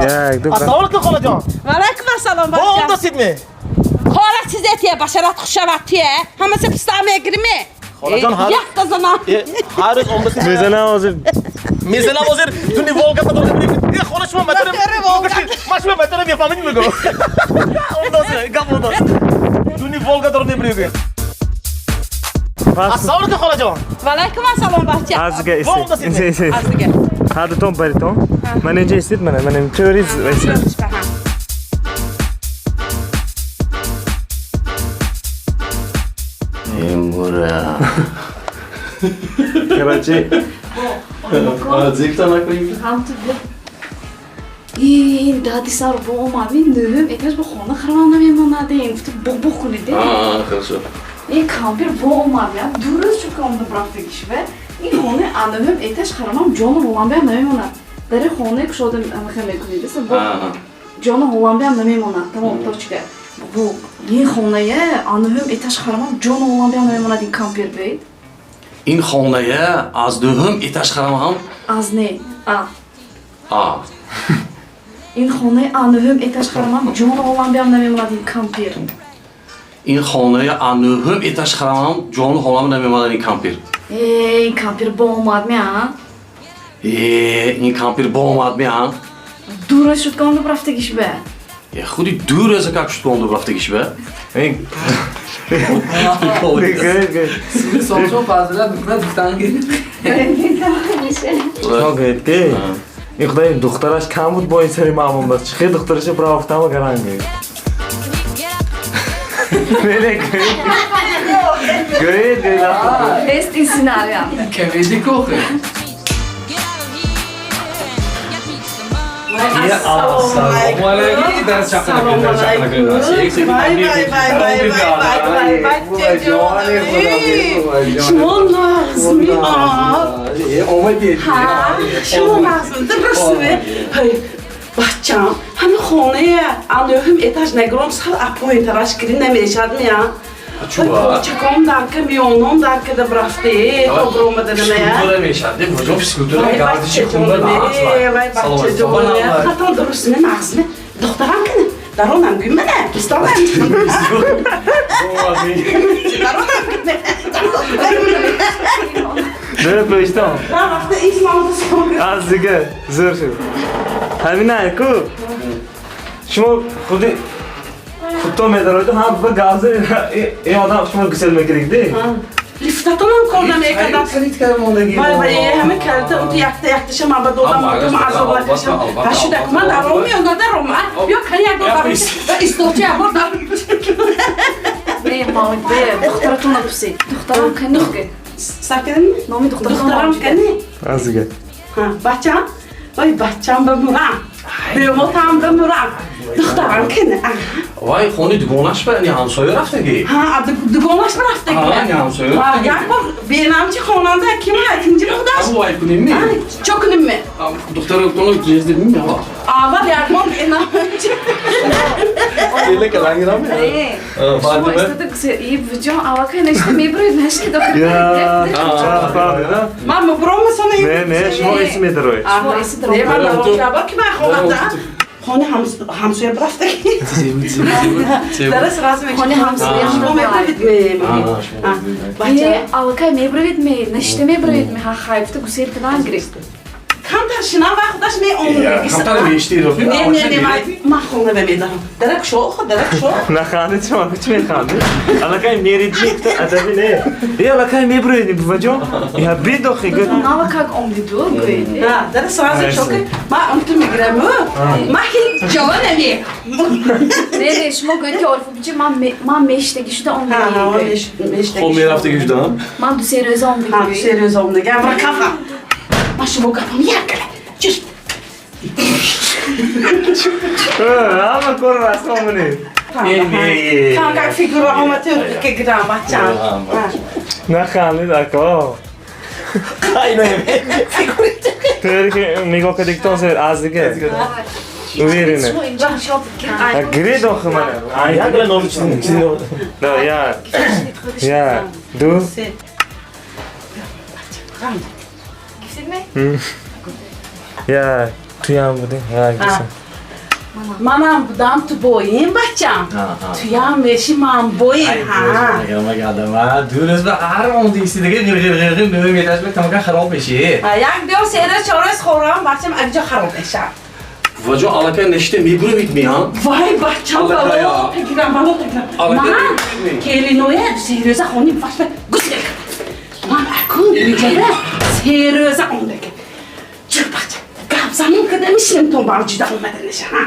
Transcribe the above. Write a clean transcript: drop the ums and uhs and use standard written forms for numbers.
Як, ду. Ассалому алайкум, холаҷон. Ва алайкум ассалом, Бо бачам. омдасид ме? Кора чизе тия, башарат хушават тия. Ҳамаси писта мегириме. Холаҷон, ҳар Якта занам. Ҳар рӯз омдасид. Мезанам ҳозир. Мезанам ҳозир туни Волга ба дорам. Э, хола, шумо матара. Мотори Волга. Ма шумо матара мефаҳмед мегӯ. Омдас, гап омдас. Туни Волга дорам мебирӣ. Ассалому алайкум, холаҷон. Ва алайкум ассалом, бачам. Азга Бо омдасид истед. ме? Истед. Аз дига. Ҳардутон баритон. Ман инҷа истед, мана, мана тӯри истед. Эмура. Короче, Зикта накунем. Ҳамту ин дади сар бо омадин, нӯҳум этаж ба хона харавам намемонадем. Гуфта буғ-буғ кунед. А, хорошо. Ин кампир бо омад, я 2 рӯз шуд, ки омада рафтагишва. Ин хонаи нӯҳум этаж харамам ҷону ҳоламбиам намемонад. Дари хонаи кушода амаха мекунед. Бо ҷону ҳоламбиам намемонад. Тамом, точка. Бо ин хонае нӯҳум этаж харамам ҷону ҳоламбиам намемонад ин кампир бед. Ин хонае аз нӯҳум этаж харамам. Аз не. А. А. Ин хонаи нӯҳум этаж харамам ҷону ҳоламбиам намемонад ин кампир. Ин хонаи нӯҳум этаж харамам ҷону ҳолам намемонад ин кампир. Э, ин кампир бо омад ме, а? Э, ин кампир бо омад ме, а? 2 рӯз шуд, ки омада рафтагиш бе. Э, худи 2 рӯза как шуд, омда рафтагиш бе? Ин гӯед, гӯед. Солшо фазилат мекунад, гуфтан ки Шумо гӯед, ки ин худаи духтараш кам буд, бо ин сари маъмул аст. Чӣ хел духтараша бировтама гаран гӯед. Не, не, гӯед. Гӯед, гӯед. Нест ин сценариям. Комедия кохе. Ассалому алайкум. Дар чаққа накунед, дар чаққа накунед. Вай, вай, вай, вай, вай, вай, вай, бачаҷон. Шумо нағзми, а? Омадед. Ҳа, шумо нағзми, дурустми? Ҳай, бачам, ҳами хонаи нӯҳум этаж нагиром, сал апоинтараш кири намешад ми, а? Чаком дарка, миёном даркада брафте, то биромаданамая. Физкультура мешад. Де, куҷо физкультура, гардиши хунда. Вай, бачаҷон, хатон дурустми, нағзми? Духтарам кини? Даронам гӯймана, пистолам. Даронам гӯймана. Дӯ пӯштон. Рафта исмамда сон. Аз дига зӯр шуд. Ҳамина ку. Шумо худи худтон медароиду ҳам ба газа ин одам шумо гусел мекунед, де? Лифтатонам кор намекардам. Харид карда. Вай, вай, ҳама калита унту якта якташа ман ба додам, унту ман азоб накашам. Ва шуда ман даром ё надаром? Биё кани як бор даром. Ва источа як бор даром. Не, мамид, бе, духтаратон напурсед. Духтарам кани? Сакин? Номи духтаратон. Духтарам кани? Аз дига. Ҳа, бачам? Вай, бачам бимурам. Бемотам бимурам. Духтарам кани? Вай, хони дугонаш ба, ни ҳамсоя рафтагӣ. Ҳа, дугонаш рафтагӣ. Ҳа, ни ҳамсоя рафтагӣ. Як бор бенамчи хонанда ким ҳай? Тинҷи худаш? Абу вай кунем ми? Чо кунем ми? Духтаратонро ҷездем ми? Аввал як бор бенамчи. Теле калангирам. Не, шумо истода гусел, и буҷон аллакай нешта мебуред, нашки дохил. Я, фаҳмидам. Ман мубром сона. Не, не, шумо эси медароед. Шумо эси даром. Не, ман даром шаба ки ман хонада. Хони ҳамсоя рафтагӣ. Дара сразу мекши. Хони ҳамсоя. Шумо мебравид ме? Бача, аллакай мебуравед ме, нешта мебуравед ме, ха хай, гуфта гусел кадан гирифт. Камтар шинам ва худаш меомад. Камтар мештӣ. Не, не, не, ман хона медаҳам. Дара кушо, хо, дара кушо. Нахандед шумо, чӣ механдед? Аллакай меридми, гуфта адаби не. Е, аллакай мебуроед, буваҷон. Я бедохи гӯ. Нава как омдиду, гӯед. Ҳа, дара сразу чоки. Ман унту мегирам. Ман ҳеҷ ҷо наме. Не, не, шумо гӯед, ки Ориф бичи, ман мештагӣ шуда омдагӣ. Хоб мерафтагӣ шудам. Ман 2-3 рӯза омдагӣ. Ҳа, 2-3 рӯза омдагӣ. Амра кафа. Ман шумо гапам як кала. Чуст. Ҳама корро расмо монед. Кам как фигура омад, ки гирам, бачам. Нахандед, ако. Тӯри ки нигоҳ кардигитон сер аз дига. Уверена. Шумо инҷа нишон ки Гиред охи мана. Як била номи чизи. Да, як. Як, ду. Се. Гуфтед ме? Як. Туям будем. Як, ду, се. Манам будам, ту боим, бачам. Туям меши, ман боим. Ҳа. 2 рӯз ба ҳар омдиси дига ғир-ғир-ғир нӯҳум этаж ба камака хароб меши. Як биё, 3 рӯз, 4 рӯз хӯрам, бачам, акҷо хароб мешавад. Буваҷон, аллакай нешта мебуравид ми, ҳа? Вай, бачам, Аллакай, бало тагирам, бало тагирам. Аллакай Ман мебуравид ми? келиноя 3 рӯза хони вашба гусел кардам. Ман акун инҷода 3 рӯза омдака. Чур, бача, гап занон када мешинем, то бар ҷуда омада неша, ҳа.